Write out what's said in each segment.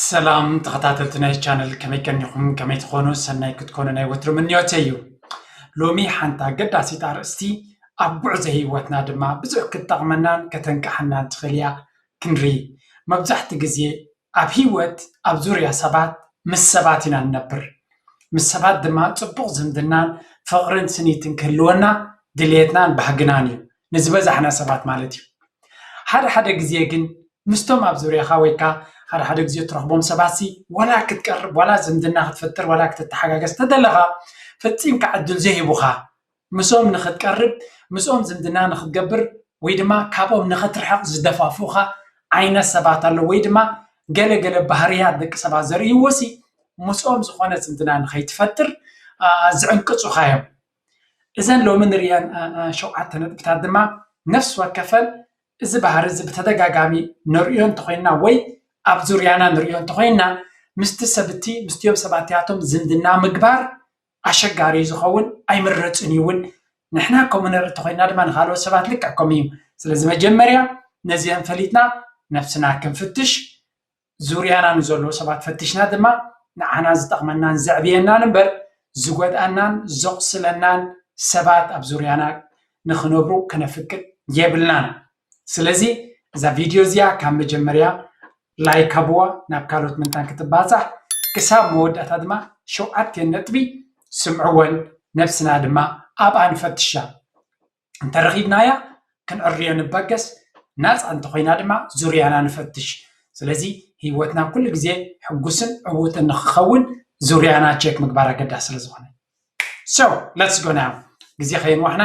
ሰላም ተኸታተልቲ ናይ ቻነል፣ ከመይ ቀኒኹም? ከመይ ትኾኑ? ሰናይ ክትኮኑ ናይ ወትሩ ምንዮተይ እዩ። ሎሚ ሓንቲ ኣገዳሲት ኣርእስቲ፣ ኣብ ጉዕዞ ህይወትና ድማ ብዙሕ ክትጠቕመናን ከተንቅሓናን ትኽእል እያ፣ ክንርኢ። መብዛሕትኡ ግዜ ኣብ ህይወት፣ ኣብ ዙርያ ሰባት፣ ምስ ሰባት ኢና ንነብር። ምስ ሰባት ድማ ጽቡቕ ዝምድናን ፍቕርን ስኒትን ክህልወና ድልየትናን ባህግናን እዩ፣ ንዝበዛሕና ሰባት ማለት እዩ። ሓደ ሓደ ግዜ ግን ምስቶም ኣብ ዙርያኻ ወይ ከኣ ሓደ ሓደ ግዜ ትረኽቦም ሰባትሲ፣ ዋላ ክትቀርብ፣ ዋላ ዝምድና ክትፈጥር፣ ዋላ ክትተሓጋገዝ ተደለኻ፣ ፈጺምካ ዕድል ዘይህቡኻ፣ ምስኦም ንኽትቀርብ፣ ምስኦም ዝምድና ንኽትገብር፣ ወይ ድማ ካብኦም ንኽትርሕቕ ዝደፋፍኡኻ ዓይነት ሰባት ኣለዉ፣ ወይ ድማ ገለ ገለ ባህርያት ደቂ ሰባት ዘርእይዎሲ፣ ምስኦም ዝኾነ ዝምድና ንኸይትፈጥር፣ ኣ፣ ዝዕንቅጹኻ እዮም። እዘን ሎሚ ንርእየን፣ ኣ፣ ኣ፣ ሸውዓተ ነጥብታት ድማ ነፍሲ ወከፈን እዚ ባህሪ እዚ ብተደጋጋሚ ንርእዮ እንተኾይንና ወይ ኣብ ዙርያና ንርእዮ እንተኾይንና፣ ምስቲ ሰብ እቲ፣ ምስቲኦም ሰባት እቲኣቶም ዝምድና ምግባር ኣሸጋሪ እዩ ዝኸውን፣ ኣይምረጽን እዩ እውን። ንሕና ከምኡ ንርኢ እንተኾይንና ድማ ንኻልኦት ሰባት ልክዕ ከምኡ እዩ። ስለዚ መጀመርያ ነዚአን ፈሊጥና ነፍስና ክንፍትሽ፣ ዙርያና ንዘለዉ ሰባት ፈቲሽና ድማ ንዓና ዝጠቕመናን ዘዕብየናን እምበር ዝጎድኣናን ዘቑስለናን ሰባት ኣብ ዙርያና ንኽነብሩ ከነፍቅድ የብልናን። ስለዚ እዛ ቪድዮ እዚኣ ካብ መጀመርያ ላይክ ሃብዋ፣ ናብ ካልኦት ምንታን ክትባጻሕ፣ ክሳብ መወዳእታ ድማ ሸውዓተ ነጥቢ ስምዕወን፣ ነብስና ድማ ኣብኣ ንፈትሻ። እንተረኺብናያ ክንዕርዮ ንበገስ፣ ናጻ እንተኾይና ድማ ዙርያና ንፈትሽ። ስለዚ ህይወትና ኩሉ ግዜ ሕጉስን ዕዉትን ንኽኸውን ዙርያና ቸክ ምግባር ኣገዳሲ ስለ ዝኾነ። So, let's go now. ግዜ ከየንዋሕና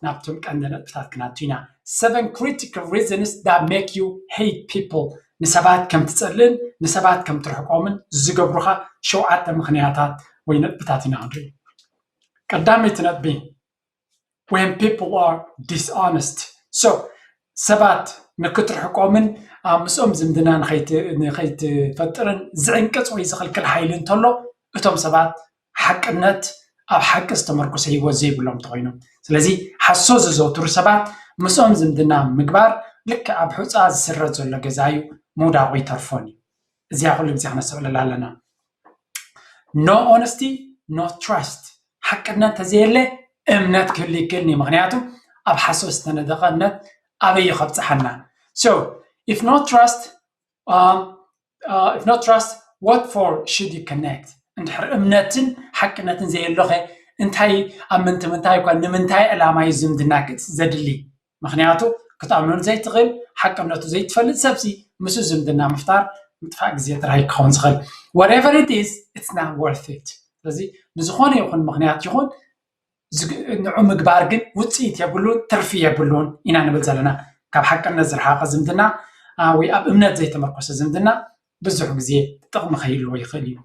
ናብቶም ቀንዲ ነጥብታት ክናቱ ኢና። Seven critical reasons that make you hate people. ንሰባት ከም ትጸልእን ንሰባት ከም ትርሕቆምን ዝገብሩኻ ሸውዓተ ምኽንያታት ወይ ነጥብታት ኢና ክንርኢ። ቀዳመይቲ ነጥቢ፣ when people are dishonest. So, ሰባት ንክትርሕቆምን ኣብ ምስኦም ዝምድና ንኸይት-፣ ንኸይትፈጥርን ዝዕንቅጽ ወይ ዝኽልክል ሓይሊ እንተሎ፣ እቶም ሰባት ሓቅነት፣ ኣብ ሓቂ ዝተመርኮሰ ህይወት ዘይብሎም እንተኾይኖም። ስለዚ ሓሶት ዘዘውትሩ ሰባት ምስኦም ዝምድና ምግባር ልክዕ ኣብ ሑጻ ዝስረዝ ዘሎ ገዛ እዩ፣ ምውዳቑ ይተርፎን እዩ። እዚኣ ኩሉ ግዜ ክነስተውዕለላ ኣለና። No honesty, no trust. ሓቅነት ተዘየለ እምነት ክህሉ ይክእልኒ። ምኽንያቱ ኣብ ሓሶት ዝተነደቐ እምነት ኣበይ እዩ ከብጽሓና? So, if no trust, um, uh, if no trust, what for should you connect? እንድሕር እምነትን ሓቅነትን ዘየሎኸ እንታይ፣ ኣብ ምንት-፣ ምንታይ እኳ ንምንታይ ዕላማ እዩ ዝምድና ክእስ ዘድሊ? ምኽንያቱ ክትኣምኖን ዘይትኽእል፣ ሓቅነቱ ዘይትፈልጥ ሰብሲ ምስኡ ዝምድና ምፍጣር ምጥፋእ ግዜ ጥራይ ክኸውን ዝኽእል። Whatever it is, it's not worth it. ስለዚ ንዝኾነ ይኹን ምኽንያት ይኹን ዝግ-፣ ንዑ ምግባር ግን ውጽኢት የብሉን፣ ትርፊ የብሉን ኢና ንብል ዘለና። ካብ ሓቅነት ዝረሓቐ ዝምድና፣ ኣ፣ ወይ ኣብ እምነት ዘይተመርኮሰ ዝምድና ብዙሕ ግዜ ጥቕሚ ከይህልዎ ይኽእል እዩ።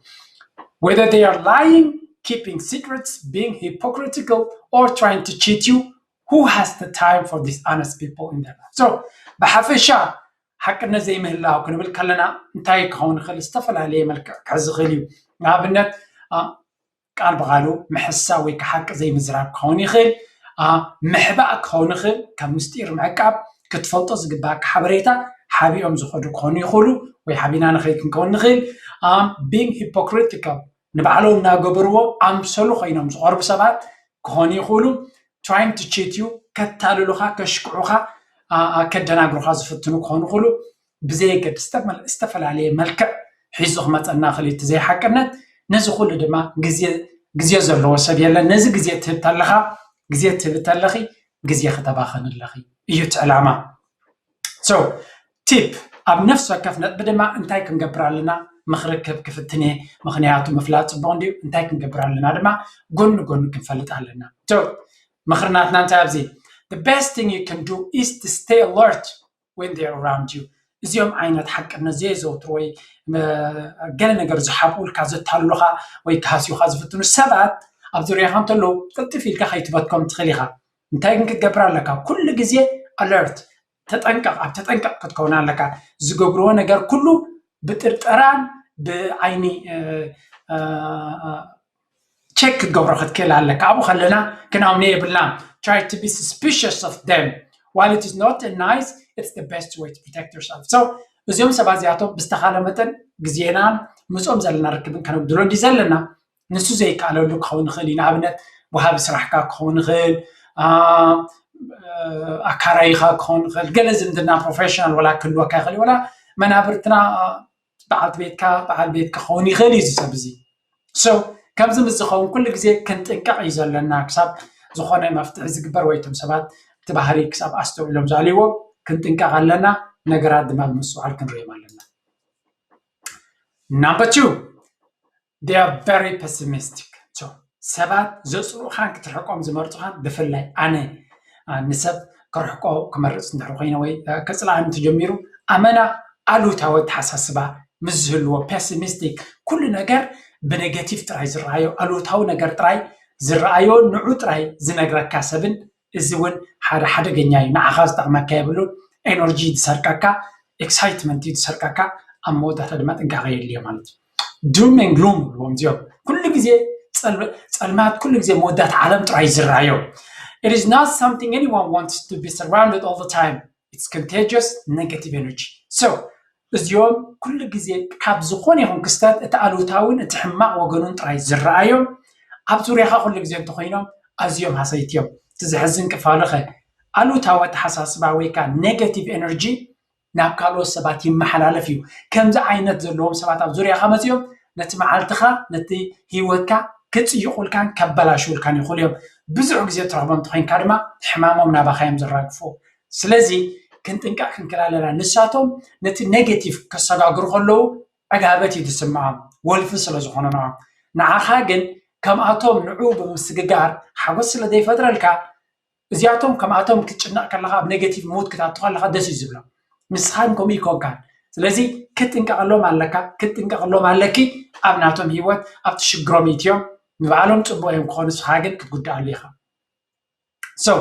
Whether they are lying, keeping secrets, being hypocritical, or trying to cheat you, who has the time for dishonest people in their life? So, ብሓፈሻ ሓቅነት ዘይምህላው ክንብል ከለና እንታይ ክኸውን ይኽእል? ዝተፈላለየ መልክዕ ክሕዝ ይኽእል እዩ። ንኣብነት፣ ኣ፣ ቃል ብቓሉ ምሕሳው ወይ ከዓ ሓቂ ዘይምዝራብ ክኸውን ይኽእል። ኣ፣ ምሕባእ ክኸውን ይኽእል። ካብ ምስጢር ምዕቃብ፣ ክትፈልጦ ዝግባእካ ሓበሬታ ሓቢኦም ዝኸዱ ክኾኑ ይኽእሉ፣ ወይ ሓቢና ንኸይድ ክንከውን ንኽእል። ኣ፣ being hypocritical፣ ንባዕሎም እናገበርዎ ኣምሰሉ ኮይኖም ዝቐርቡ ሰባት ክኾኑ ይኽእሉ። Trying to cheat you፣ ከታልሉኻ፣ ከሽክዑኻ፣ ኣ፣ ኣ፣ ከደናግሩኻ ዝፍትኑ ክኾኑ ይኽእሉ። ብዘየገድስ ዝተመል-፣ ዝተፈላለየ መልክዕ ሒዙ ክመጸና ክእል እቲ ዘይሓቅነት። ነዚ ኩሉ ድማ ግዜ፣ ግዜ ዘለዎ ሰብ የለን። ነዚ ግዜ ትህብ ተለኻ፣ ግዜ ትህብ ተለኺ፣ ግዜ ክተባኸን ኣለኺ እዩ እቲ ዕላማ። So, ቲፕ፣ ኣብ ነፍሲ ወከፍ ነጥቢ ድማ እንታይ ክንገብር ኣለና? ምኽሪ ክህብ ክፍትን እየ። ምኽንያቱ ምፍላጥ ጽቡቕ እንድዩ። እንታይ ክንገብር ኣለና ድማ ጎኒ ጎኒ ክንፈልጥ ኣለና። So፣ ምኽሪ ናትና እንታይ ኣብዚ? The best thing you can do is to stay alert when they're around you. እዚኦም ዓይነት ሓቅነት ዘየዘውትሩ ወይ፣ እ፣ ገለ ነገር ዝሓብኡልካ፣ ዘታልሉኻ ወይ ክሃስዩኻ ዝፍትኑ ሰባት ኣብ ዙርያኻ እንተለዉ፣ ቅልጥፍ ኢልካ ከይትበትኮም ትኽእል ኢኻ። እንታይ ግን ክትገብር ኣለካ? ኩሉ ግዜ ኣለርት፣ ተጠንቀቕ፣ ኣብ ተጠንቀቕ ክትከውን ኣለካ። ዝገብርዎ ነገር ኩሉ ብጥርጠራን ብዓይኒ፣ እ፣ እ፣ እ፣ ቸክ ክትገብሮ ክትክእል ኣለካ። ኣብኡ ከለና ክንኣምኖ የብልና። Try to be suspicious of them. While it is not nice, it's the best way to protect yourself. So, እዚኦም ሰባት እዚኣቶም ብዝተኻለ መጠን ግዜና ምስኦም ዘለና ርክብን ከነጉድሎ እንዲ ዘለና ንሱ ዘይከኣለሉ ክኸውን ይኽእል እዩ። ንኣብነት ወሃቢ ስራሕካ ክኸውን ይኽእል፣ ኣካራይኻ ክኸውን ይኽእል፣ ገለ ዝምድና ፕሮፌሽናል ወላ ክህልወካ ይኽእል፣ ወላ መናብርትና በዓልቲ ቤትካ በዓል ቤትካ ክኸውን ይኽእል እዩ እዚ ሰብ እዚ። ከምዚ ምስ ዝኸውን ኩሉ ግዜ ክንጥንቀቕ እዩ ዘለና። ክሳብ ዝኾነ መፍትሒ ዝግበር ወይ እቶም ሰባት እቲ ባህሪ ክሳብ ኣስተውዕሎም ዝኣልይዎ ክንጥንቀቕ ኣለና። ነገራት ድማ ብምስትውዓል ክንሪኦም ኣለና። Number two, they are very pessimistic. So ሰባት ዘፅሩኻን ክትርሕቆም ዝመርፁኻን ብፍላይ ኣነ ንሰብ ክርሕቆ ክመርፅ እንድሕር ኮይነ ወይ ከፅላኣኒ ተጀሚሩ ኣመና ኣሉታዊ ኣተሓሳስባ ምስ ዝህልዎ፣ ፔሲሚስቲክ፣ ኩሉ ነገር ብኔጌቲቭ ጥራይ ዝረኣዮ፣ ኣሉታዊ ነገር ጥራይ ዝረኣዮ፣ ንዑ ጥራይ ዝነግረካ ሰብን እዚ እውን ሓደ ሓደገኛ እዩ። ንዓኻ ዝጠቕመካ የብሉን። ኤነርጂ ዝሰርቀካ፣ ኤክሳይትመንት እዩ ዝሰርቀካ። ኣብ መወዳእታ ድማ ጥንቃቐ የድልዮ ማለት እዩ። ዱም ን ግሉም ይብልዎም እዚኦም። ኩሉ ግዜ ጸልማት፣ ኩሉ ግዜ መወዳእታ ዓለም ጥራይ ዝረኣዮ። It is not something anyone wants to be surrounded all the time. It's contagious negative energy. So እዚኦም ኩሉ ግዜ ካብ ዝኾነ ይኹን ክስተት እቲ ኣሉታውን እቲ ሕማቕ ወገኑን ጥራይ ዝረኣዮም ኣብ ዙርያኻ ኩሉ ግዜ እንተኾይኖም ኣዝዮም ሃሰይቲ እዮም። እቲ ዘሕዝን ክፋሉ ኸ ኣሉታዊ ኣተሓሳስባ ወይ ከዓ ኔጋቲቭ ኤነርጂ ናብ ካልኦት ሰባት ይመሓላለፍ እዩ። ከምዚ ዓይነት ዘለዎም ሰባት ኣብ ዙርያኻ መፂኦም ነቲ መዓልትኻ ነቲ ህይወትካ ክፅይቑልካን ከበላሽውልካን ይኽእሉ እዮም። ብዙሕ ግዜ ትረኽቦም እንተኾይንካ ድማ ሕማሞም ናባኻ እዮም ዘራግፉ። ስለዚ ክንጥንቀቕ ክንክእል ኣለና። ንሳቶም ነቲ ኔጌቲቭ ከሰጋግሩ ከለዉ ዕጋበት እዩ ዝስምዖም፣ ወልፊ ስለ ዝኾነ ንዖም። ንዓኻ ግን ከምኣቶም ንዑ ብምስግጋር ሓጎስ ስለ ዘይፈጥረልካ እዚኣቶም ከምኣቶም ክትጭነቕ ከለኻ ኣብ ኔጌቲቭ ሙድ ክትኣቱ ከለኻ ደስ እዩ ዝብሎም። ንስኻን ከምኡ ይኮንካን። ስለዚ ክትጥንቀቐሎም ኣለካ፣ ክትጥንቀቐሎም ኣለኪ። ኣብ ናቶም ህይወት ኣብቲ ሽግሮም ይእትዮም። ንባዕሎም ፅቡቕ እዮም ክኾኑ፣ ንስኻ ግን ክትጉዳኣሉ ኢኻ። So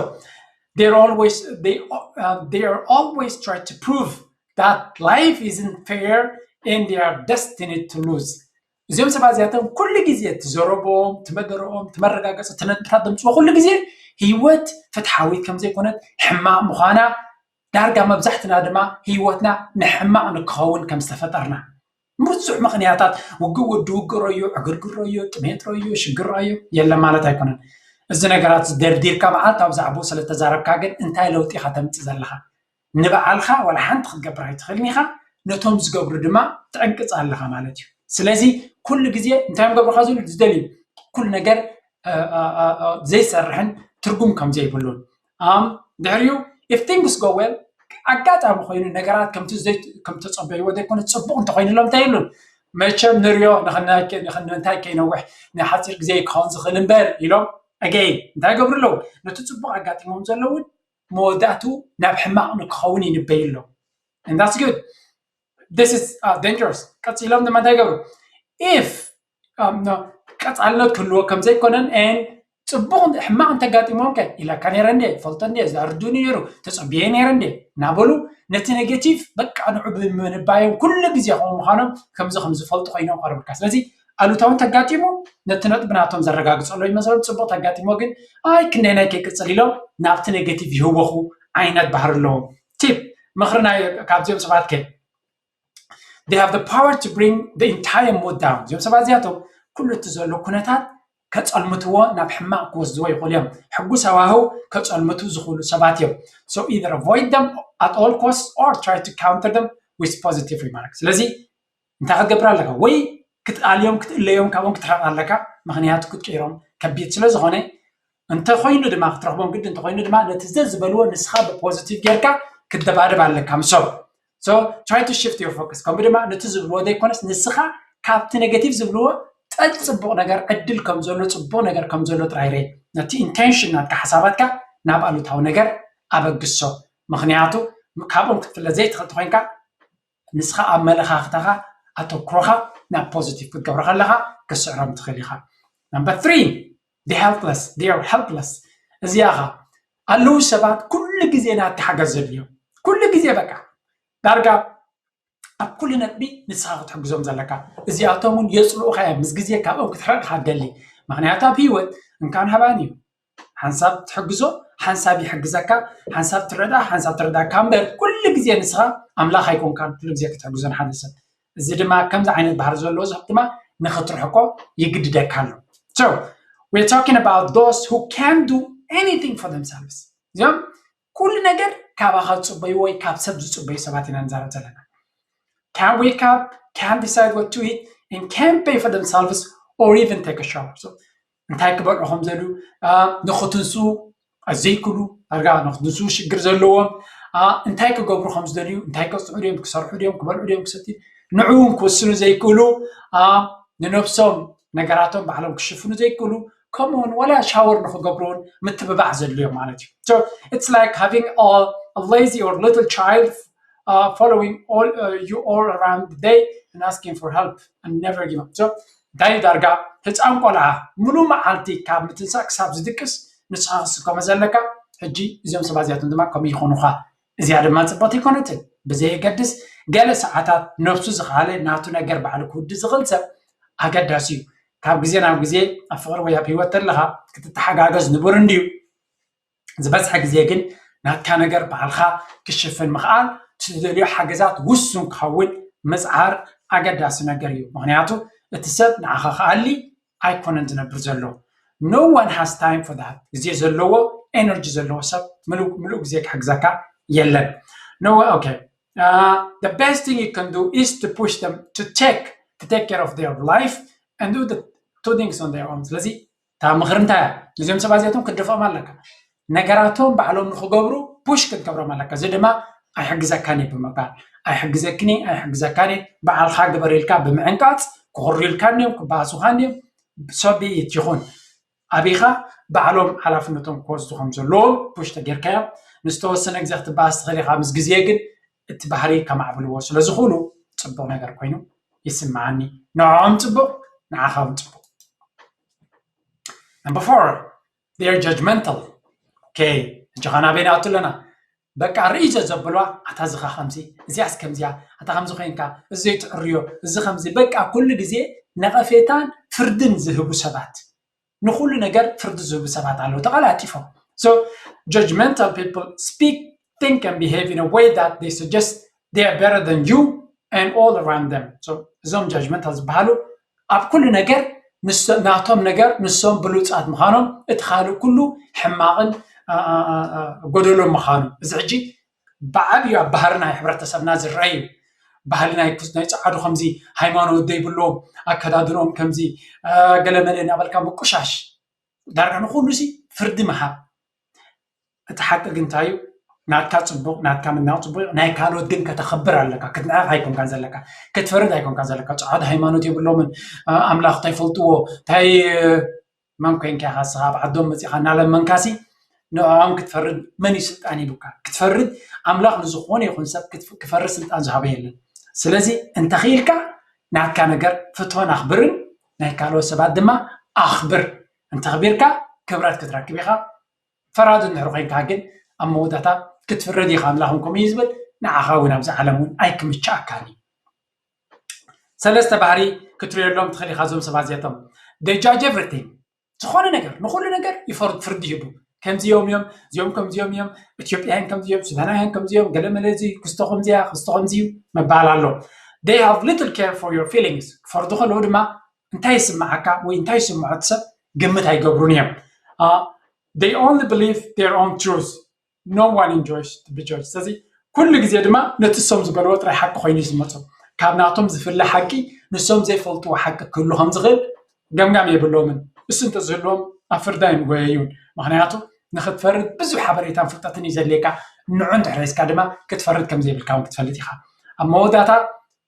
they're always they uh, they are always try to prove that life isn't fair and they are destined to lose. እዚኦም ሰባት እዚኣቶም ኩሉ ግዜ እቲ ዘረቦም፣ እቲ መደረኦም፣ እቲ መረጋገፂ፣ እቲ ነጥብታት ዘምፅዎ ኩሉ ግዜ ህይወት ፍትሓዊት ከም ዘይኮነት፣ ሕማቕ ምዃና፣ ዳርጋ መብዛሕትና ድማ ህይወትና ንሕማቕ ንክኸውን ከም ዝተፈጠርና ብዙሕ ምኽንያታት፣ ውግእ ወዲ ውግእ ረዮ፣ ዕግርግር ረዮ፣ ጥሜት ረዮ፣ ሽግር ረዮ የለን ማለት ኣይኮነን። እዚ ነገራት ደርዲርካ መዓልታዊ ብዛዕባኡ ስለ ተዛረብካ ግን እንታይ ለውጢ ኢኻ ተምፅእ ዘለኻ? ንባዕልኻ ዋላ ሓንቲ ክትገብር ኣይትኽእልን ኢኻ፣ ነቶም ዝገብሩ ድማ ትዕንቅፅ ኣለኻ ማለት እዩ። ስለዚ ኩሉ ግዜ እንታይ እዮም ገብሩኻ ዝብሉ ዝደልዩ ኩሉ ነገር ዘይሰርሕን ትርጉም ከም ዘይብሉን ድሕሪኡ if things go well ኣጋጣሚ ኮይኑ ነገራት ከምተፀበይዎ ዘይኮነ ፅቡቅ እንተኮይኑሎም እንታይ ይብሉን መቸም ንሪኦ ንክንታይ ከይነውሕ ንሓፂር ግዜ ክኸውን ዝኽእል እምበር ኢሎም ኣገይ እንታይ ገብሩ ኣለዉ ነቲ ፅቡቅ ኣጋጢሞም ዘለውን መወዳእቱ ናብ ሕማቅ ንክኸውን ይንበይ ኣሎ that's good this is dangerous ቀፂሎም ድማ እንታይ ገብሩ if ቀፃልነት ክህልዎ ከም ዘይኮነን ን ፅቡቅ ሕማቅ እንተጋጢሞም ከ ኢለካ ነረ እንደ ፈልጦ እንደ ዘርዱኒ ነሩ ተፀቢየ ነረ እንደ እናበሉ ነቲ ኔጌቲቭ በቃ ንዑ ብምንባዮም ኩሉ ግዜ ከምኡ ምዃኖም ከምዚ ከም ዝፈልጡ ኮይኖም ቀርብልካ ስለዚ ኣሉታዊ ተጋጢሙ ነቲ ነጥቢ ናቶም ዘረጋግፀሎ ይመስሎም ፅቡቅ ተጋጢሞ ግን ኣይ ክንደይ ናይ ከይቅፅል ኢሎም ናብቲ ኔጌቲቭ ይህወኹ ዓይነት ባህሪ ኣለዎም ቲፕ ምኽሪ ናይ ካብዚኦም ሰባት ከ they have the power to bring the entire mood down እዚኦም ሰባት እዚኣቶም ኩሉ እቲ ዘሎ ኩነታት ከፀልምትዎ ናብ ሕማቅ ክወስድዎ ይኽእሉ እዮም ሕጉስ ሃዋህው ከፀልምቱ ዝኽእሉ ሰባት እዮም so either avoid them at all costs or try to counter them with positive remarks ስለዚ እንታይ ክትገብር ኣለካ ወይ ክትኣልዮም ክትእለዮም ካብኦም ክትርሕቕ ኣለካ ምክንያቱ ክትቀይሮም ከቢድ ስለ ዝኾነ እንተኮይኑ ድማ ክትረኽቦም ግዲ እንተኮይኑ ድማ ነቲ ዘ ዝበልዎ ንስኻ ብፖዚቲቭ ጌርካ ክትደባደብ ኣለካ ምሶም so try to shift your focus ከምኡ ድማ ነቲ ዝብልዎ ዘይኮነስ ንስኻ ካብቲ ኔጌቲቭ ዝብልዎ ጠጥ ፅቡቅ ነገር ዕድል ከም ዘሎ ፅቡቅ ነገር ከም ዘሎ ጥራይ ርእ ነቲ ኢንቴንሽን ናትካ ሓሳባትካ ናብ ኣሉታዊ ነገር ኣበግሶ ምክንያቱ ካብኦም ክትፍለ ዘይትኽእል ተኮይንካ ንስኻ ኣመለኻኽታኻ ኣተኩሮኻ ናብ ፖዚቲቭ ክትገብሮ ከለኻ ክስዕሮም ትኽእል ኢኻ number three the helpless they are helpless እዚኣ ኻ ኣለዉ ሰባት ኩሉ ግዜ ናትካ ሓገዝ ዘድልዮም ኩሉ ግዜ በቃ ዳርጋ ኣብ ኩሉ ነጥቢ ንስኻ ክትሕግዞም ዘለካ እዚኣቶም እውን የፅልኡኻ እዮም ምስ ግዜ ካብኦም ክትርሕቕ ኢኻ ትደሊ ምክንያቱ ኣብ ህይወት እንካን ሃባን እዩ ሓንሳብ ትሕግዞ ሓንሳብ ይሕግዘካ፣ ሓንሳብ ትረዳ፣ ሓንሳብ ትረዳካ እምበር ኩሉ ግዜ ንስኻ ኣምላኽ ኣይኮንካን ኩሉ ግዜ ክትሕግዞ ንሓደ ሰብ። እዚ ድማ ከምዚ ዓይነት ባህሪ ዘለዎ ሰብ ድማ ንኽትርሕቆ ይግድደካ ኣሎ። So we're talking about those who can do anything for themselves። እዚኦም ኩሉ ነገር ካባኻ ዝፅበዩ ወይ ካብ ሰብ ዝፅበዩ ሰባት ኢና ንዛረብ ዘለና። Can wake up, can decide what to eat, and can pay for themselves or even take a shower. So እንታይ ክበልዑ ከም ዘድልዩ ንኽትንሱ ዘይክሉ ኣርጋ ንኽትንሱ ሽግር ዘለዎም እንታይ ክገብሩ ከም ዝደልዩ እንታይ ከፅሑ ድዮም ክሰርሑ ድዮም ክበልዑ ድዮም ክሰትዩ ንዕውን ክወስኑ ዘይክእሉ ንነብሶም ነገራቶም ባዕሎም ክሽፍኑ ዘይክእሉ ከምኡውን ወላ ሻወር ንክገብሩውን ምትብባዕ ዘድልዮም ማለት እዩ። So it's like having a, a lazy or little child uh, following all uh, you all around the day and asking for help and never give up. So እንታይ ዳርጋ ህፃን ቆልዓ ሙሉ መዓልቲ ካብ ምትንሳእ ክሳብ ዝድቅስ ንስኻ ክስከሞ ዘለካ። ሕጂ እዚኦም ሰባት እዚኣቶም ድማ ከምኡ ይኾኑኻ። እዚኣ ድማ ፅብቕቲ ኣይኮነትን። ብዘየገድስ ገለ ሰዓታት ነብሱ ዝኸኣለ ናቱ ነገር ባዕሉ ክውዲ ዝኽእል ሰብ ኣገዳሲ እዩ። ካብ ግዜ ናብ ግዜ ኣብ ፍቕሪ ወይ ኣብ ህይወት ተለኻ ክትተሓጋገዝ ንቡር እንድዩ። ዝበዝሐ ግዜ ግን ናትካ ነገር ባዕልኻ ክሽፍን ምኽኣል ትደልዮ ሓገዛት ውሱን ክኸውን ምፅዓር ኣገዳሲ ነገር እዩ። ምክንያቱ እቲ ሰብ ንዓኻ ክኣሊ ኣይኮነን ዝነብር ዘሎ። No one has time for that። ግዜ ዘለዎ ኤነርጂ ዘለዎ ሰብ ምሉእ ግዜ ክሕግዘካ የለን። No okay. Uh, the best thing you can do is to push them to take to take care of their life and do the two things on their own። ስለዚ እታ ምኽሪ እንታይ እያ? እዚኦም ሰባት እዚኣቶም ክትደፍኦም ኣለካ። ነገራቶም ባዕሎም ንክገብሩ ፑሽ ክትገብሮም ኣለካ። እዚ ድማ ኣይሕግዘካን እየ ብምባል ኣይሕግዘክን እየ ኣይሕግዘካን እየ ባዕልካ ግበር ኢልካ ብምዕንቃፅ ክኽርዩልካ እንዲዮም ክባእሱካ እንዲዮም ሰብኢት ይኹን ኣቢኻ ባዕሎም ሓላፍነቶም ክወስዱ ከም ዘለዎም ፑሽ ተጌርካዮም ንዝተወሰነ ግዜ ክትበኣስ ትኽእል ኢኻ ምስ ግዜ ግን እቲ ባህሪ ከማዕብልዎ ስለ ዝኽእሉ ፅቡቕ ነገር ኮይኑ ይስምዓኒ ንዕኦም ፅቡቕ ንዓኻ እውን ፅቡቕ number four they're judgmental okay እጅኻ ናበይ ንኣቱ ኣለና በቃ ርእይ ዘዘብሏ ኣታ ዝኻ ከምዚ እዚኣስ ከምዚያ ኣታ ከምዚ ኮይንካ እዚ ዘይትዕርዮ እዚ ከምዚ በቃ ኩሉ ግዜ ነቐፌታን ፍርድን ዝህቡ ሰባት ንኩሉ ነገር ፍርዲ ዝህቡ ሰባት ኣለዉ ተቐላጢፎም so judgmental people speak think and behave in a way that they suggest they are better than you and all around them so እዞም judgmental ዝበሃሉ ኣብ ኩሉ ነገር ናቶም ነገር ንሶም ብሉፃት ምዃኖም እቲ ካልእ ኩሉ ሕማቕን ጎደሎ ምዃኑ እዚ ሕጂ ብዓብዩ ኣብ ባህርና ሕብረተሰብና ዝረአ እዩ ባህሊ ናይ ናይ ፃዓዱ ከምዚ ሃይማኖት ዘይብሎም ኣከዳድኖም ከምዚ ገለመለ እናበልካ ምቁሻሽ ዳርጋ ንኩሉ ሲ ፍርዲ ምሃብ እቲ ሓቂ ግን እንታይ እዩ ናትካ ፅቡቅ ናትካ ምናቅ ፅቡቅ ናይ ካልኦት ግን ከተኽብር ኣለካ ክትንዕቅ ኣይኮንካን ዘለካ ክትፈርድ ኣይኮንካን ዘለካ ፀዓዱ ሃይማኖት የብሎምን ኣምላኽ እንታይ ፈልጥዎ እንታይ መን ኮንካ ኢኻ እስኻ ኣብ ዓዶም መፂኻ እናለመንካሲ ንዕኦም ክትፈርድ መን እዩ ስልጣን ሂቡካ ክትፈርድ ኣምላኽ ንዝኾነ ይኹን ሰብ ክፈርድ ስልጣን ዝሃበ የለን ስለዚ እንተኽኢልካ ናትካ ነገር ፍትሆን ኣኽብርን ናይ ካልኦት ሰባት ድማ ኣኽብር እንተኽቢርካ ክብረት ክትረክብ ኢኻ ፈራዲ እንድሕር ኮይንካ ግን ኣብ መወዳእታ ክትፍረድ ኢኻ ኣምላኽ እውን ከምኡ እዩ ዝብል ንዓኻ እውን ኣብዚ ዓለም እውን ኣይክምችኣካን እዩ ሰለስተ ባህሪ ክትሪኦሎም ትኽእል ኢኻ እዞም ሰባት እዚኣቶም they judge everything ዝኾነ ነገር ንኩሉ ነገር ይፈርድ ፍርዲ ይህቡ ከምዚኦም እዮም እዚኦም ከምዚኦም እዮም ኢትዮጵያውያን ከምዚኦም ሱዳናውያን ከምዚኦም ገለመለ እዚ ክስቶ ከምዚያ ክስቶ ከምዚ እዩ ምባል ኣሎ they have little care for your feelings ክፈርዱ ከለዉ ድማ እንታይ ይስምዓካ ወይ እንታይ ይስምዖ እቲ ሰብ ግምት ኣይገብሩን እዮም they only believe their own truth no one enjoys to be judged ስለዚ ኩሉ ግዜ ድማ ነቲ እሶም ዝበልዎ ጥራይ ሓቂ ኮይኑ እዩ ዝመፁ ካብ ናቶም ዝፍለ ሓቂ ንሶም ዘይፈልጥዎ ሓቂ ክህሉ ከም ዝኽእል ገምጋም የብሎምን እሱ እንተዝህልዎም ኣብ ፍርዳ ይምጎየዩን ምክንያቱ ንክትፈርድ ብዙሕ ሓበሬታን ፍልጠትን እዩ ዘድልየካ ንዑ እንድሕር ሒዝካ ድማ ክትፈርድ ከም ዘይብልካ እውን ክትፈልጥ ኢኻ ኣብ መወዳእታ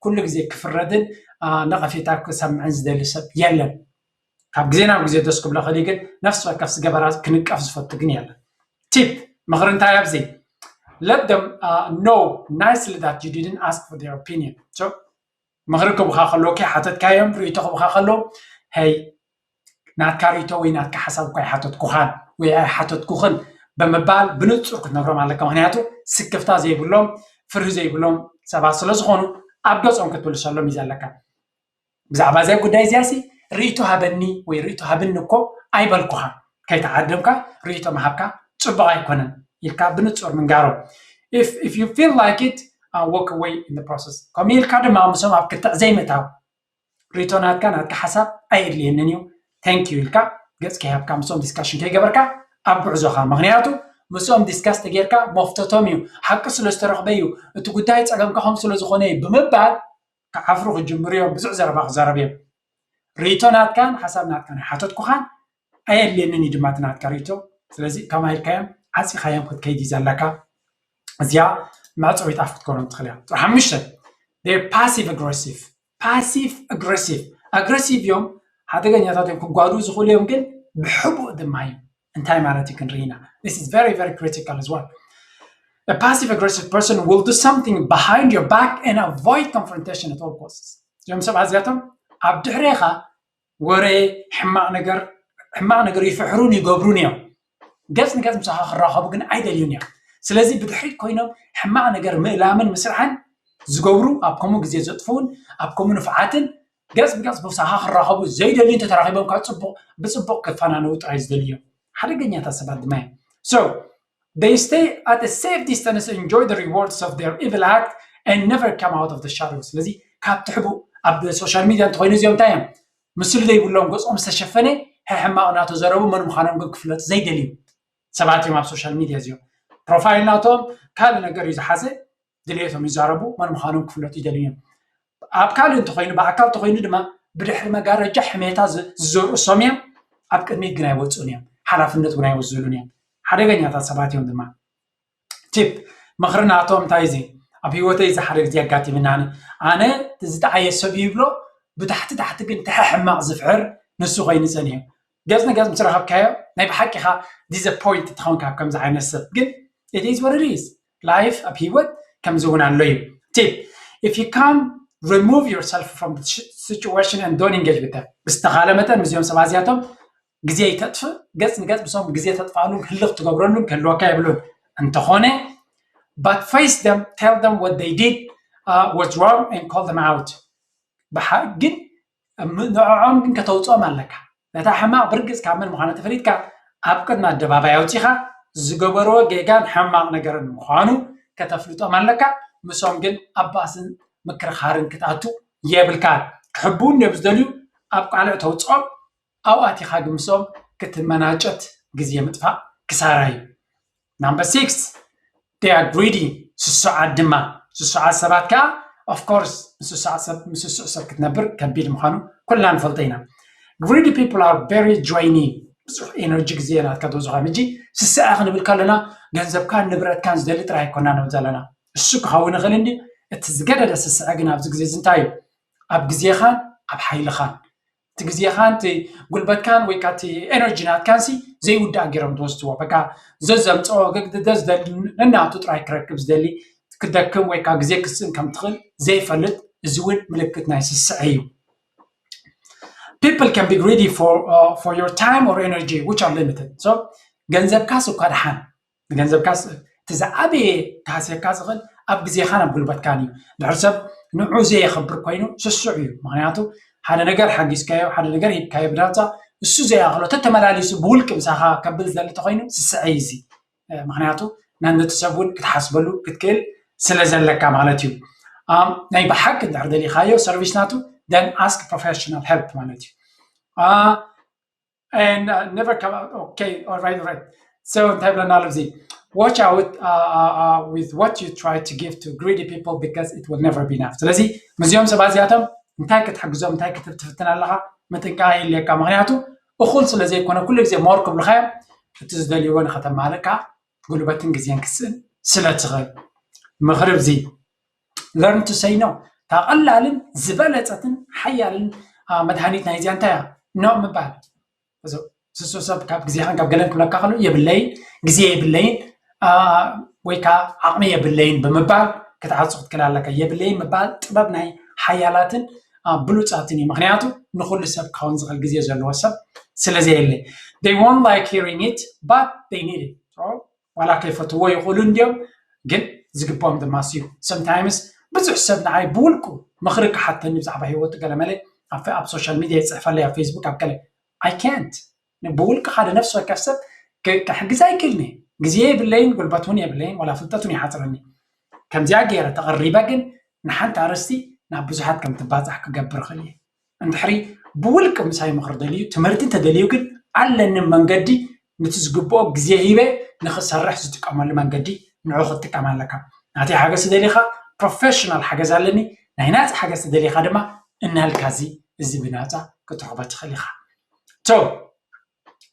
ኩሉ ግዜ ክፍረድን ነቐፌታ ክሰምዕን ዝደሊ ሰብ የለን ካብ ግዜ ናብ ግዜ ደስ ክብሎ ክእል ግን ነፍሲ ወከፍ ዝገበራ ክንቀፍ ዝፈቱ ግን የለን ቲፕ ምኽሪ እንታይ ኣብዚ let them uh, know nicely that you didn't ask for their opinion so ምኽሪ ክቡኻ ከለዉ ከይሓተትካዮም ርእይቶ ክቡኻ ከለዉ ሄይ ናትካ ርእይቶ ወይ ናትካ ሓሳብ እኳ ኣይሓተትኩኻን ወይ ኣይሓተትኩኽን ብምባል ብንፁር ክትነግሮም ኣለካ ምክንያቱ ስክፍታ ዘይብሎም ፍርሂ ዘይብሎም ሰባት ስለ ዝኾኑ ኣብ ገፆም ክትምልሰሎም እዩ ዘለካ ብዛዕባ እዚኣ ጉዳይ እዚኣ ሲ ርእይቶ ሃበኒ ወይ ርእይቶ ሃብኒ እኮ ኣይበልኩኻን ከይተዓደምካ ርእይቶ ምሃብካ ፅቡቕ ኣይኮነን ኢልካ ብንፁር ምንጋሮም። If you feel like it, walk away in the process። ከምኡ ኢልካ ድማ ምስኦም ኣብ ክትዕ ዘይምእታው። ሪቶ ናትካ ናትካ ሓሳብ ኣየድልየንን እዩ፣ thank you ኢልካ ገጽ ከይሃብካ ምስኦም discussion ከይገበርካ ኣብ ጉዕዞኻ። ምኽንያቱ ምስኦም discuss ተጌርካ መፍተቶም እዩ፣ ሓቂ ስለ ዝተረኽበ እዩ፣ እቲ ጉዳይ ጸገምካ ከም ስለ ዝኾነ እዩ ብምባል ክዓፍሩ ክጅምሩ እዮም። ብዙሕ ዘረባ ክዛረብ እዮም። ሪቶ ናትካን ሓሳብ ናትካን ሓተትኩኻን ኣየድልየንን እዩ ድማ እቲ ናትካ ሪቶ። ስለዚ ከማይ ኢልካዮም ዓጺኻዮም ክትከይድ እዩ ዘለካ። እዚኣ መዕጸዊት ኣፍ ክትኮኖም ትኽእል እያ። ቁጽሪ ሓሙሽተ፣ they're passive aggressive። Passive aggressive፣ aggressive እዮም፣ ሓደገኛታት እዮም፣ ክጓዱ ዝኽእሉ እዮም፣ ግን ብሕቡእ ድማ እዩ። እንታይ ማለት እዩ ክንርኢ ኢና። This is very very critical as well። A passive aggressive person will do something behind your back and avoid confrontation at all costs። እዞም ሰባት እዚኣቶም ኣብ ድሕሬኻ ወረ፣ ሕማቕ ነገር፣ ሕማቕ ነገር ይፍሕሩን ይገብሩን እዮም። ገጽ ንገጽ ምሳኻ ክራኸቡ ግን ኣይደልዩን እዮም። ስለዚ ብድሕሪት ኮይኖም ሕማቕ ነገር ምእላምን ምስራሕን ዝገብሩ፣ ኣብ ከምኡ ግዜ ዘጥፍኡን ኣብ ከምኡ ንፍዓትን ገጽ ብገጽ ምሳኻ ክራኸቡ ዘይደልዩ እንተተራኺቦም ካብ ጽቡቕ ብጽቡቕ ክፈናነዉ ጥራይ ዝደልዩ እዮም። ሓደገኛታት ሰባት ድማ እዮም። So they stay at a safe distance, enjoy the rewards of their evil act and never come out of the shadow። ስለዚ ካብ ትሕቡ ኣብ ሶሻል ሚድያ እንተኮይኑ እዚኦም እንታይ እዮም? ምስሉ ዘይብሎም ገጾም ዝተሸፈነ ሕሕማቕ እናተዘረቡ መን ምዃኖም ግን ክፍለጡ ዘይደልዩ ሰባት እዮም። ኣብ ሶሻል ሚድያ እዚኦም ፕሮፋይል ናቶም ካልእ ነገር እዩ ዝሓዘ፣ ድሌቶም ይዛረቡ፣ መን ምዃኖም ክፍለጡ ይደልዩ እዮም። ኣብ ካልእ እንተኮይኑ ብኣካል እንተኮይኑ ድማ ብድሕሪ መጋረጃ ሕሜታ ዝዘርኡ ሰም እዮም። ኣብ ቅድሚት ግን ኣይወፁን እዮም፣ ሓላፍነት እውን ኣይወስድሉን እዮም። ሓደገኛታት ሰባት እዮም ድማ። ቲፕ ምኽሪ ናቶም እንታይ እዚ ኣብ ህይወተይ እዚ ሓደ ግዜ ኣጋጢምናኒ። ኣነ ዝጠዓየ ሰብ ይብሎ ብታሕቲ ታሕቲ ግን ተሐ ሕማቕ ዝፍሕር ንሱ ኮይኑ ጸኒሑ። ገጽ ንገጽ ምስ ረኸብካዮ ናይ ብሓቂኻ disappoint ትኸውን ካብ ከምዚ ዓይነት ሰብ። ግን it is what it is። Life ኣብ ህይወት ከምዚ እውን ኣሎ እዩ። Tip, if you can remove yourself from the situation and don't engage with them። ብዝተኻለ መጠን ምስዚኦም ሰባት እዚኣቶም ግዜ ይተጥፍእ፣ ገጽ ንገጽ ምስኦም ግዜ ተጥፍኣሉን ህልኽ ትገብረሉን ክህልወካ የብሉን። እንተኾነ but face them, tell them what they did was wrong and call them out። ግን ንዕዖም ግን ከተውፅኦም ኣለካ። ነታ ሕማቕ ብርግጽ ካብ መን ምዃና ተፈሊጥካ ኣብ ቅድሚ ኣደባባይ ኣውፂኻ ዝገበርዎ ጌጋን ሕማቕ ነገርን ምዃኑ ከተፍልጦም ኣለካ። ምስኦም ግን ኣብ ባእስን ምክርኻርን ክትኣቱ የብልካን። ክሕብኡ እንድዮም ዝደልዩ ኣብ ቃልዕ ተውፅኦም ኣብኡ ኣቲኻ ግን ምስኦም ክትመናጨት ግዜ ምጥፋእ ክሳራ እዩ። Number six, they are greedy። ስሱዓት ድማ። ስሱዓት ሰባት ከዓ of course ምስ ስሱዕ ሰብ ክትነብር ከቢድ ምዃኑ ኩልና ንፈልጦ ኢና። Greedy people are very draining። ብዙሕ ኤነርጂ ግዜ ናትካ ተውፅኻ ሕጂ ስስዐ ክንብል ከለና ገንዘብካን ንብረትካን ዝደሊ ጥራይ ኣይኮና ንብል ዘለና። እሱ ክኸውን ይኽእል እንዲ እቲ ዝገደደ ስስዐ ግን ኣብዚ ግዜ እዚ እንታይ እዩ? ኣብ ግዜኻን ኣብ ሓይልኻን እቲ ግዜኻን እቲ ጉልበትካን ወይ ከዓ እቲ ኤነርጂ ናትካን ሲ ዘይውዳእ ገይሮም ትወስድዎ። በቃ ዘዘምፅኦ ገግደደ ዝደሊ ነናቱ ጥራይ ክረክብ ዝደሊ ክደክም ወይ ከዓ ግዜ ክስእን ከም ትኽእል ዘይፈልጥ፣ እዚ እውን ምልክት ናይ ስስዐ እዩ። People can be greedy for, uh, for your time or energy which are limited። So ገንዘብካስ እኳ ደሓን ንገንዘብካስ እቲ ዝዓበየ ክሃስየካ ዝኽእል ኣብ ግዜኻን ኣብ ጉልበትካን እዩ። ድሕር ሰብ ንዑ ዘየኽብር ኮይኑ ስሱዕ እዩ። ምክንያቱ ሓደ ነገር ሓጊዝካዮ፣ ሓደ ነገር ሂብካዮ ብናፃ እሱ ዘይኣኽሎ ተተመላሊሱ ብውልቂ ምሳኻ ከብል ዝደሊ ተኮይኑ ስስዐ እዩ እዚ። ምክንያቱ ነቲ ሰብ እውን ክትሓስበሉ ክትክእል ስለ ዘለካ ማለት እዩ። ናይ ብሓቂ እንድሕር ደሊኻዮ ሰርቪስ ናቱ then ask professional help ማለት እዩ። And uh, never come out. Okay, all right, all right. So እንታይ ብለና ኣሎ እዚ? Watch out uh, uh, uh, with what you try to give to greedy people because it will never be enough። ስለዚ ምስዚኦም ሰባት እዚኣቶም እንታይ ክትሕግዞም እንታይ ክትፍትን ኣለኻ ምጥንቃቕ የድልየካ። ምክንያቱ እኹል ስለ ዘይኮነ ኩሉ ግዜ ሞር ክብልኻዮም እቲ ዝደልይዎ ንኸተማልእ ከዓ ጉልበትን ግዜን ክስእን ስለ ትኽእል። ምኽሪ እዚ learn to say no። እታ ቀላልን ዝበለፀትን ሓያልን መድሃኒት ናይ እዚኣ እንታይ እያ? ኖ ምባል። ስሱ ሰብ ካብ ግዜኻን ካብ ገለን ክብለካ ከሎ የብለይን፣ ግዜ የብለይን ወይ ከዓ ዓቕሚ የብለይን ብምባል ክትዓፁ ክትክእል ኣለካ። የብለይን ምባል ጥበብ ናይ ሓያላትን ብሉፃትን እዩ። ምክንያቱ ንኩሉ ሰብ ክኸውን ዝኽእል ግዜ ዘለዎ ሰብ ስለ ዘየለ they won't like hearing it but they need it። ዋላ ከይፈትዎ ይኽእሉ እንድዮም ግን ዝግብኦም ድማ ስዩ። Sometimes ብዙሕ ሰብ ንዓይ ብውልቁ ምኽሪ ክሓተኒ ብዛዕባ ህይወቱ ገለመለ ኣብ ሶሻል ሚድያ ይፅሕፈለይ ኣብ ፌስቡክ ኣብ ገለ I can't ብውልቂ ሓደ ነፍሲ ወከፍ ሰብ ክሕግዝ ኣይክእልኒ። ግዜ የብለይን፣ ጉልበት እውን የብለይን፣ ዋላ ፍልጠት እውን ይሓፅረኒ። ከምዚኣ ገይረ ተቐሪበ ግን ንሓንቲ ኣርእስቲ ናብ ብዙሓት ከም ትባፃሕ ክገብር እኽእል እየ። እንድሕሪ ብውልቂ ምሳይ ምኽሪ ደልዩ ትምህርቲ እንተደልዩ ግን ኣለኒ መንገዲ፣ ነቲ ዝግብኦ ግዜ ሂበ ንኽሰርሕ ዝጥቀመሉ መንገዲ ንዑ ክትጥቀም ኣለካ። ናተይ ሓገዝ ደሊኻ ፕሮፌሽናል ሓገዝ ኣለኒ፣ ናይ ናፃ ሓገዝ ደሊኻ ድማ እናልካ እዚ እዚ ብናፃ ክትረኽቦ ትኽእል ኢኻ። So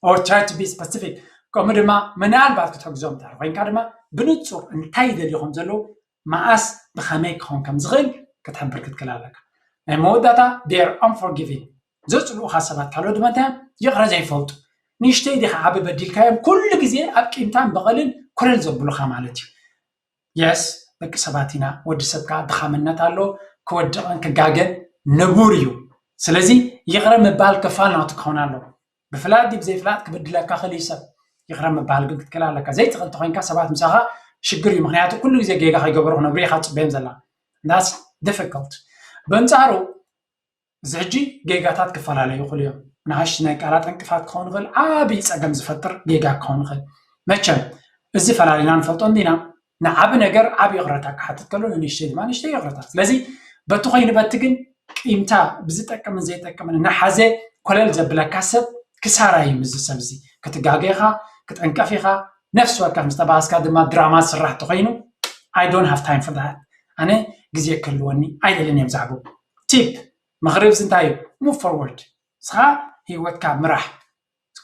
or try to be specific። ከምኡ ድማ ምናልባት ክትሕግዞም ድሕሪ ኮይንካ ድማ ብንፁር እንታይ ይደልዩ ከም ዘለዉ፣ መዓስ ብኸመይ ክኸውን ከም ዝኽእል ክትሕብር ክትክእል ኣለካ። ናይ መወዳእታ they are unforgiving። ዘፅልኡኻ ሰባት ካልኦት ድማ እንታይ እዮም? ይቕረ ዘይፈልጡ። ንእሽተይ ዲኻ ዓቢ በዲልካዮም ኩሉ ግዜ ኣብ ቂምታን በቐልን ኮለል ዘብሉኻ ማለት እዩ። የስ፣ ደቂ ሰባት ኢና። ወዲ ሰብ ከዓ ድኻምነት ኣሎ። ክወድቕን ክጋገን ንቡር እዩ። ስለዚ ይቕረ ምባል ክፋል ናቱ ክኸውን ኣለዎ። ብፍላጥ ድዩ ብዘይፍላጥ ክብድለካ ክእል እዩ ሰብ። ይቕረ ምባል ግን ክትክእል ኣለካ። ዘይትኽእል ተኾይንካ ሰባት ምሳኻ ሽግር እዩ። ምክንያቱ ኩሉ ግዜ ጌጋ ከይገበሩ ክነብሩ ኢኻ ትፅበዮም ዘላ። That's difficult። በንፃሩ እዚ ሕጂ ጌጋታት ክፈላለዩ ይኽእሉ እዮም። ንኣሽቱ ናይ ቃላት ዕንቅፋት ክኸውን ይኽእል፣ ዓብዪ ፀገም ዝፈጥር ጌጋ ክኸውን ይኽእል። መቸም እዚ ፈላሊና ንፈልጦ እንዲና። ንዓቢ ነገር ዓቢ ይቕረታ ክሓትት ከሎ ንንእሽተይ ድማ ንእሽተይ ይቕረታ። ስለዚ በቲ ኮይኑ በቲ ግን ቂምታ ብዝጠቅምን ዘይጠቅምን እናሓዘ ኮለል ዘብለካ ሰብ ክሳራ እዩ። ምስዚ ሰብ እዚ ክትጋገ ኢኻ፣ ክጠንቀፍ ኢኻ። ነፍሲ ወከፍ ምስ ተባኣስካ ድማ ድራማ ዝስራሕ ተኾይኑ I don't have time for that። ኣነ ግዜ ክህልወኒ ኣይደልን እየ ብዛዕባኡ። ቲፕ ምኽሪ ብዚ እንታይ እዩ? Move forward። ንስኻ ህይወትካ ምራሕ።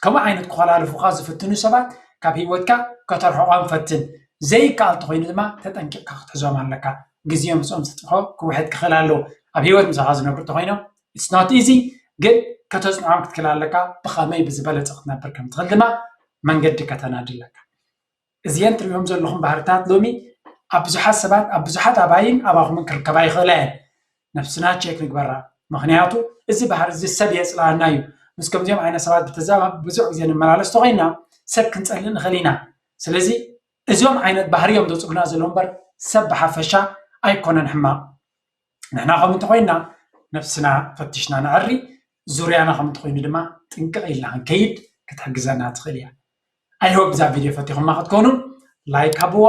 ከምኡ ዓይነት ክኾላልፉኻ ዝፍትኑ ሰባት ካብ ህይወትካ ከተርሕቖም ፈትን። ዘይከኣል ተኾይኑ ድማ ተጠንቂቕካ ክትሕዞም ኣለካ። ግዜኦም ምስኦም ተጥፍኦ ክውሕድ ክኽእል ኣለዎ። ኣብ ህይወት ምሳኻ ዝነብሩ ተኾይኖም it's not easy፣ ግን ከተጽንዖም ክትክእል ኣለካ። ብኸመይ ብዝበለጸ ክትነብር ከም ትኽእል ድማ መንገዲ ከተናዲ ኣለካ። እዚአን ትሪኦም ዘለኹም ባህርታት ሎሚ ኣብ ብዙሓት ሰባት ኣብ ብዙሓት ኣባይን ኣባኹምን ክርከባ ይኽእላ እየን። ነብስና ቼክ ንግበራ። ምኽንያቱ እዚ ባህሪ እዚ ሰብ የፅልኣና እዩ። ምስ ከምዚኦም ዓይነት ሰባት ብተዛማሚ ብዙሕ ግዜ ንመላለስ ተኾይንና ሰብ ክንፀልእ ንኽእል ኢና። ስለዚ እዚኦም ዓይነት ባህሪ እዮም ዘፅሉና ዘለዉ እምበር ሰብ ብሓፈሻ ኣይኮነን ሕማቕ። ንሕና ከም እንተኾይንና ነብስና ፈቲሽና ነዕሪ፣ ዙርያና ከም እንተኾይኑ ድማ ጥንቅቕ ኢልና ክንከይድ ክትሕግዘና ትኽእል እያ። I hope እዛ ቪድዮ ፈቲኹማ ክትኮኑ ላይክ ሃብዋ፣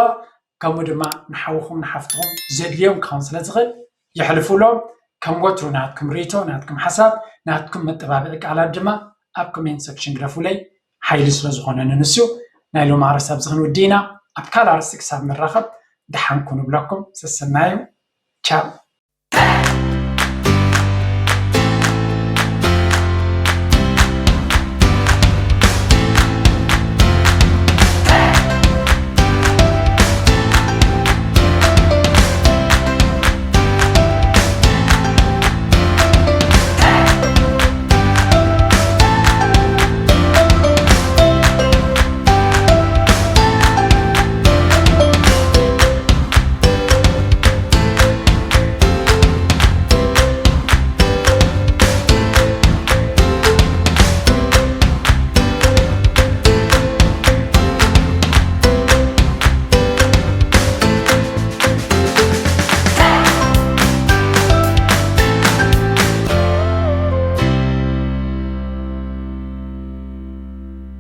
ከምኡ ድማ ንሓውኹም ንሓፍትኹም ዘድልዮም ክኸውን ስለ ዝኽእል የሕልፉሎም። ከም ወትሩ ናትኩም ርእይቶ፣ ናትኩም ሓሳብ፣ ናትኩም መጠባበቒ ቃላት ድማ ኣብ ኮሜንት ሰክሽን ግደፉለይ። ሓይሊ ስለ ዝኾነኒ ንሱ ናይ ሎማዕረ ሳብ ዝኽን ውዲና ኣብ ካልእ ኣርእስቲ ክሳብ ንራኸብ ደሓንኩ ንብለኩም። ሰሰናዩ። ቻው።